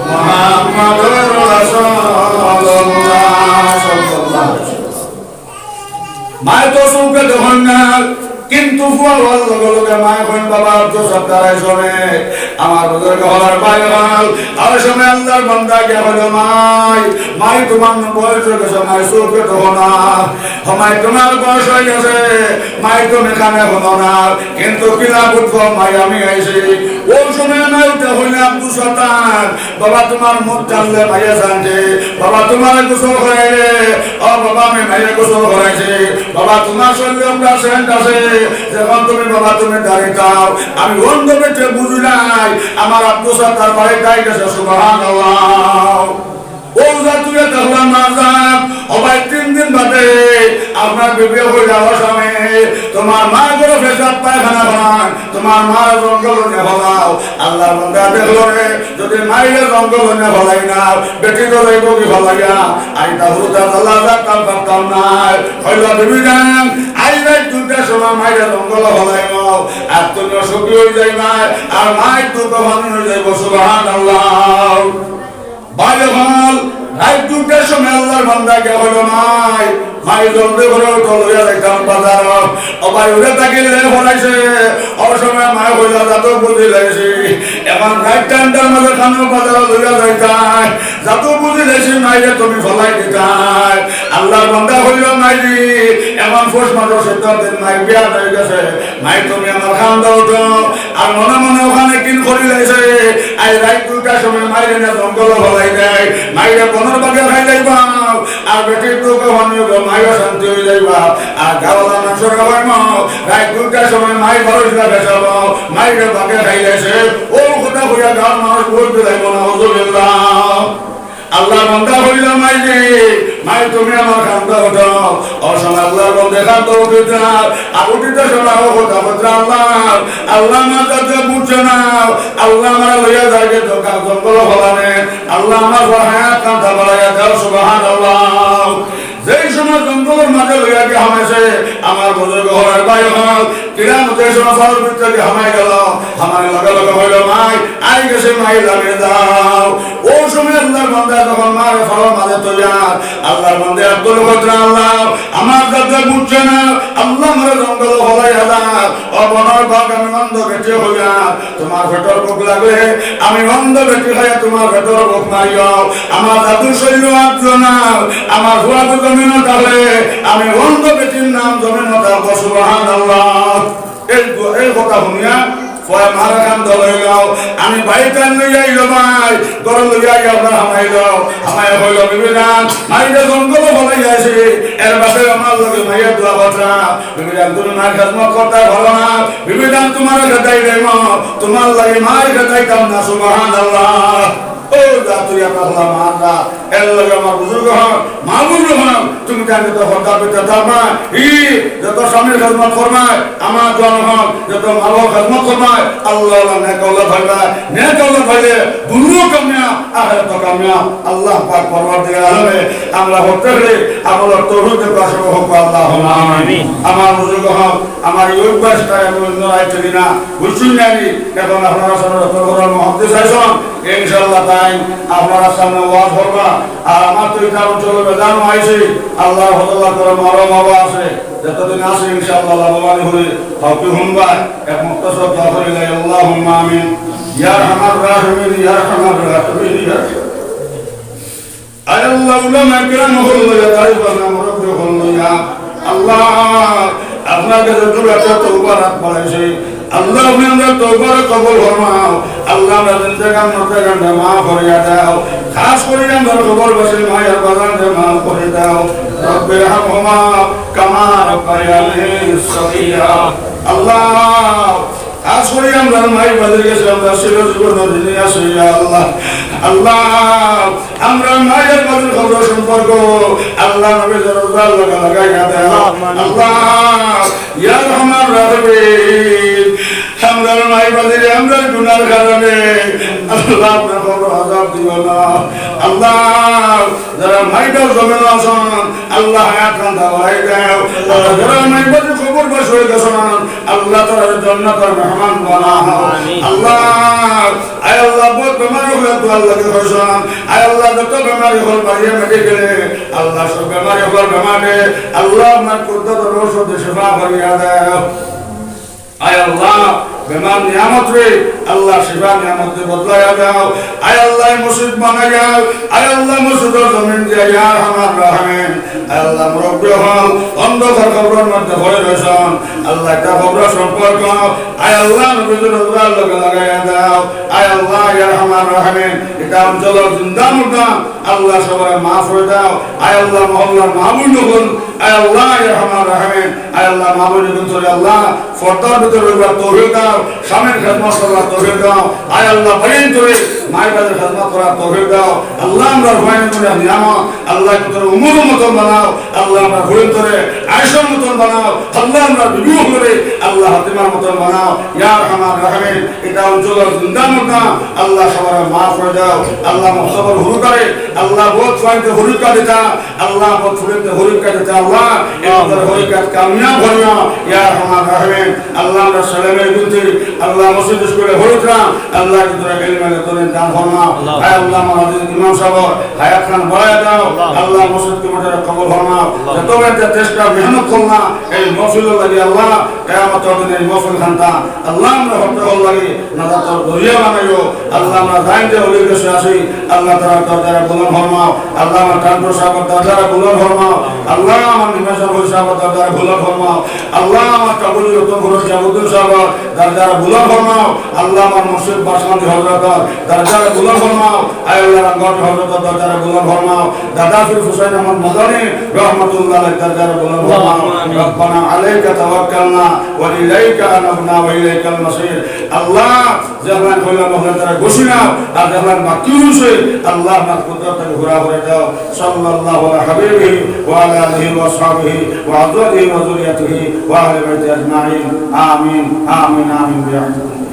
মুহাম্মাদুর রাসূলুল্লাহ সাল্লাল্লাহু আলাইহি ওয়াসাল্লাম। মাই তো চউখে দেখইন না, কিন্তু পুয়া অওয়ার লগে লগে মাই কইন, "বাবা, আব্দুল সত্তার আইছো নি?" আমার বুজুর্গ অকল, ভাই অকল, অউ সময় আল্লার বান্দা গিয়া কইলো, "মাই, মাই, তুমার বয়স অই গেছে, মাই, চউখে দেখো না। ও মাই, তুমার বয়স অই গেছে, মাই, তুমি কানে হুনো না, কিন্তু কিলা বুঝবো, মাই, আমি আইছি।" অউ সময় মাই উঠি কইলা, "আব্দুস সাত্তার, বাবা, তুমার মুখ জানলে মাইয়ে জানছে। বাবা, তুমারে গোসল করাইলে, ও বাবা, আমি মাইরে গোসল করাইছি। বাবা, তুমার শরীরে একটা সেন্ট আছে, যখন তুমি, বাবা, তুমি দাড়ি দাও, আমি অন্ধ বেটিয়ে বুঝি নাই, আমার আব্দুস সাত্তার বাড়িত আই গেছে।" সুবহানাল্লাহ। অউ জাত অইয়া দেখলাম মার জাত, ও ভাই, তিন দিন বাদে আপনার বিবিয়ে কইলা, "ও স্বামী, তুমার মা ঘরো পেশাব পায়খানা করান, তুমার মারে জঙ্গলো নিয়া ফালাও।" আল্লার বান্দা দেখলো রে, যদি মাইরে জঙ্গলো নিয়া ফালাই না, বেটি তো যাইবো কি ফালাইয়া? আইতা হুরুতা জ্বালা যাইতাম পারতাম নায়। কইলো, "বিবি জান, আইজ রাইত দুইটার সময় মাইরে জঙ্গলো ফালাইমু, আর তুমি সুখী অই যাইবায়, আর মাই দুঃখ ভাগি অই যাইবো।" সুবহানাল্লাহ। ভাই অকল, রাইত দুইটার সময় আল্লার বান্দা গিয়া কইলো, "মাই, মাই, জলদি করো, অটো লইয়া যাইতাম বাজারো।" ও ভাই, উঠি থাকি লেপ ফালাইছে। অউ সময় মাই কইলা, "জাতু বুঝিলাইছি, এখন রাইত ঠান্ডার মাঝে খানো বাজারো লইয়া যাইতায়, জাতু বুঝিলাইছি, মাইরে তুমি ফালাই দিতায়।" আল্লার বান্দা কইলো, "মাইজি, এখন পৌষ মাসর চৈদ্দ দিন, মাই বিয়া অই গেছে, মাই, তুমি আমার কান্দো উঠো।" আর মনে মনে অখান কিন করিলাইছে, আইজ রাইত দুইটার সময় মাইরে নিয়া জঙ্গলো ফালাই দেই, মাইরে বনর বাঘে খাইলাইবো, আর বেটির দুঃখ ভাগি অইবো, মাইও শান্তি অই যাইবা। আর গাঁওআলা মানষরে কইমু, রাইত দুইটার সময় মাই বারইছলা পেশাবো, মাইরে বাঘে খাইলাইছে। অউ কথা কইয়া গাঁওর মানুষ ভুল দিলাইবো, নাউজুবিল্লাহ। আল্লার বান্দা কইলো, "মাইজি, মাই, তুমি আমার কান্দো উঠো।" অউ সময় আল্লার বান্দা কান্দো উঠিতা, আর উঠিতা সময় অউ কথা কইতা, "আল্লাহ, আল্লাহ, আমার জাতরে বুঝছো না, আল্লাহ, আমারে লইয়া যাইগে তো কার জঙ্গলো ফালানে, আল্লাহ, আমার পর হায়াত খান্তা বাড়াইয়া দেও।" সুবহানাল্লাহ। যেই সময় জঙ্গলর মাঝে লইয়া গিয়া হামাইছে, আমার বুজুর্গ অকল, ভাই অকল, কিরামতে সময় ফালর ভিতরে গিয়া হামাই গেলো, হামাইয়া লগে লগে কইলো, "মাই, আই গেছে, মাই, লামিয়ে দাও।" অউ সময় আল্লার বান্দা যখন মারে ফালর মাঝে থইয়া, আল্লার বান্দা আব্দুল কইতরা, "আল্লাহ, আমার জাতরে বুঝছো না, আল্লাহ, আমারে জঙ্গলো ফালাইয়া দেও, ও বনর বাঘ, আমি অন্ধ বেটি অইয়া, তুমার পেটর ভুক লাগলে আমি অন্ধ বেটি খাইয়া তুমার পেটর ভুক মারিও। আমার জাতুর শরীরো আত দিও না, আমার ফুয়াগু জমিনো থাকলে আমি অন্ধ বেটির নাম জমিনো থাকবো।" সুবহানাল্লাহ। এই দু-, এই কথা হুনিয়া ফুয়ায় মারে কান্দো লইলো, আনি বাড়িত লইয়া আইলো ভাই, ঘরো লইয়া আইয়া আপনার হামাইলো, হামাইয়া কইলো, "বিবি জান, মাইরে জঙ্গলো ফালাইয়া আইছি, এর বাদে আমার লগে মাইয়ে দোয়া করতা।" বিবি জান, তুমি মার খেদমত করতায় পারো না। বিবি জান, তুমারে খেদাই দেই মা, তুমার লাগি মারে খেদাইতাম না। সুবহানাল্লাহ। ও যা তুই এক আল্লাহ মান না। এর লগে আমার বুজুর্গ অকল, মা বুজুর্গ অকল, তুমি জানো তো হতা পিতা তার মা, ই যত স্বামীর খেদমত করবায়, আমার জওয়ান অকল, যত মা বাবার খেদমত করবায়, আল্লাহ আল্লাহ নেক আওলাদ পাইবায়, নেক আওলাদ পাইলে দুনিয়াও কামিয়াব, আখিরাতও কামিয়াব। আল্লাহ পাক পরওয়ারদিগার আলমে আমরা প্রত্যেকরে আমলর তৌফিক দান করুক, আল্লাহুম্মা আমিন। আমিন। আমার বুজুর্গ অকল, আমার এই অভ্যাসটা আমি অন্য রাইত করি না, বুঝছইন নি? এখন আপনারা সামনে যত বড় মুহাদ্দিস আইছইন, ইনশাআল্লাহ তাইন আপনারার সামনে ওয়াজ করবা। আর আমার তো ইতা অঞ্চলো বেজানো আইছি, আল্লাহর ফজল আর করম আরো বাবা আছে, যতদিন আছে ইনশাআল্লাহ লাভবান হই। কাউকে হুনবা, এক মুক্তাসর দোয়া করি লাই, আল্লাহুম্মা আমিন। ইয়া আরহামার রাহিমিন, ইয়া আরহামার রাহিমিন, ইয়া আরহামার আয় আল্লাহ, উলামায়ে কেরাম অকল লইয়া, দাড়িওয়ালা মুরব্বি অকল লইয়া, আল্লাহ, আপনার কাছে দুই একটা তওবার আত বাড়াইছি। আল্লাহ, আপনি আমরার তওবারে কবুল ফরমাও। আল্লাহ, আমরার জিন্দেগান মুর্দেগানরে মাফ করিয়া দেও। খাস করি আমরার কবরবাসী মাই আর বাজানরে মাফ করি দেও। রব্বিরহামহুমা কামা রাব্বায়ানি সগীরা। আল্লাহ, আজ করি আমরার মাই বাজির গেছে, আমরার চিরজীবনর ঋণী আছি, ইয়া আল্লাহ। আল্লাহ, আমরার মাই আর বাজির কবর সম্পর্ক, আল্লাহ, নবীর রওজার লগে লাগাইয়া দেও। আল্লাহ, ইয়া আরহামার রাহিমিন, আমরার মাই বাজিরে আমরার গুনার কারণে, আল্লাহ, আপনার কবর আজাব দিও না। আল্লাহ, যারা মাই বাপ জমিনো আছইন, আল্লাহ, হায়াত খান্তা বাড়াই দেও। আর যারা মাই বাপ কবরবাসী অই গেছইন, আল্লাহ, তারারে জান্নাতর মেহমান বানাও। আমিন। আল্লাহ, আয় আল্লাহ, বউত বেমারি অকলে দোয়ার লাগি কইছইন। আয় আল্লাহ, যত বেমারি অকল বাড়িয়ে মেডিকেলে, আল্লাহ, সব বেমারি অকলর বেমারে, আল্লাহ, আপনার কুদরতর ঔষধে শিফা করিয়া দেও। আয় আল্লাহ, বেমার নিয়ামতরে আল্লাহ শিফা নিয়ামতে বদলাইয়া দাও। আয় আল্লাহ, এই মসজিদ বানাইয়া, আয় আল্লাহ, মসজিদর জমিন দিয়া, ইয়া আরহামার রাহিমিন। আয় আল্লাহ, মুরব্বি অকল অন্ধকার কবরর মধ্যে পড়ি রইছইন। আল্লাহ, ইতা কবরর সম্পর্ক, আয় আল্লাহ, নবীজির রওজার লগে লাগাইয়া দাও। আয় আল্লাহ, ইয়া আরহামার রাহিমিন, ইতা অঞ্চলর জিন্দা মুর্দা আল্লাহ, সবরে মাফ করি দাও। আয় আল্লাহ, মহল্লার মা-বইন অকল, আয় আল্লাহ, ইয়া আরহামার রাহিমিন, আয় আল্লাহ, মা-বইন অকলরে আল্লাহ, পর্দার ভিতরে রইবার তৌফিক দাও, স্বামীর খেদমত করবার তৌফিক দাও। আয় আল্লাহ, ভাইয়াইন্তরে মাই-বাফর খেদমত করার তৌফিক দাও। আল্লাহ, আমরার ভাইয়াইন্তরে নিয়ামত, আল্লাহ, ইতারে উমরর মতন বানাও। আল্লাহ, আমরার ভাইয়াইন্তরে আয়েশার মতন বানাও। আল্লাহ, আমরার বিবি অকলরে আল্লাহ, ফাতিমার মতন বানাও। ইয়া আরহামার রাহিমিন, ইতা অঞ্চলর জিন্দা মুর্দা আল্লাহ, সবরে মাফ করি দাও। আল্লাহ, মকতবর হুরুতারে আল্লাহ, বউত ফুয়াইন্তে হরিকা দিতা, আল্লাহ, বউত ফুয়াইন্তে হরিকা দিতা, আল্লাহ, এর ভিতরে হরিকাত কামিয়াব করিও, ইয়া আরহামার রাহিমিন। আল্লাহ, আমরার ছেলে মেয়ে গুনতি, আল্লাহ, মসজিদ স্কুলে হরিতরা, আল্লাহ, এর ভিতরে ইলমে লেদুনি দান ফরমাও। আল্লাহ। আয় আল্লাহ, আমরার আজিজ ইমাম সাহেব হায়াত খান বাড়াইয়া দাও। আল্লাহ। আল্লাহ, মসজিদ কমিটিরে কবুল ফরমাও। আল্লাহ। যত বেটা চেষ্টা মেহনত করলা এই মহফিলর লাগি, আল্লাহ, কিয়ামতর দিন এই মহফিল খানতা আল্লাহ, আমরার হকল লাগি নাজাতর জরিয়া বানাইও। আল্লাহ, আমরা যাইন যে অলির গেছে আছি, আল্লাহ, তারার দরজারে বুলন্দ ফরমাও। আল্লাহ, আমার কানপুর সাহেবর দরজারে বুলন্দ ফরমাও। আল্লাহ, আমার নিমাইশার অলি সাহেবর দরজারে বুলন্দ ফরমাও। আল্লাহ, আমার কাবুলি রতনপুরর জিয়াউদ্দিন সাহেবর দরজারে বুলন্দ ফরমাও। আল্লাহ, আমার মুর্শিদ বাসকান্দি হযরতর দরজারে বুলন্দ ফরমাও। আয় আল্লাহ, রাঙ্গামাটি হযরতর দরজারে বুলন্দ ফরমাও। দাদা পীর হুসাইন আহমদ মাদানী রহমতুল্লাহ আলাইহির দরজারে বুলন্দ ফরমাও। আল্লাহুম্মা আমিন। ربنا عليك توكلنا وإليك أنبنا وإليك المصير। আল্লাহ, যেগুলান কইলাম, আল্লাহ, তারা খুশি নাও, আর যেগুলান বাকি রইছে, আল্লাহ, আমার কুদরত থাকি পুরা করি দাও। صلى الله على حبيبه وعلى آله وأصحابه وأزواجه وذريته وأهل بيته أجمعين. آمين، آمين، آمين برحمتك.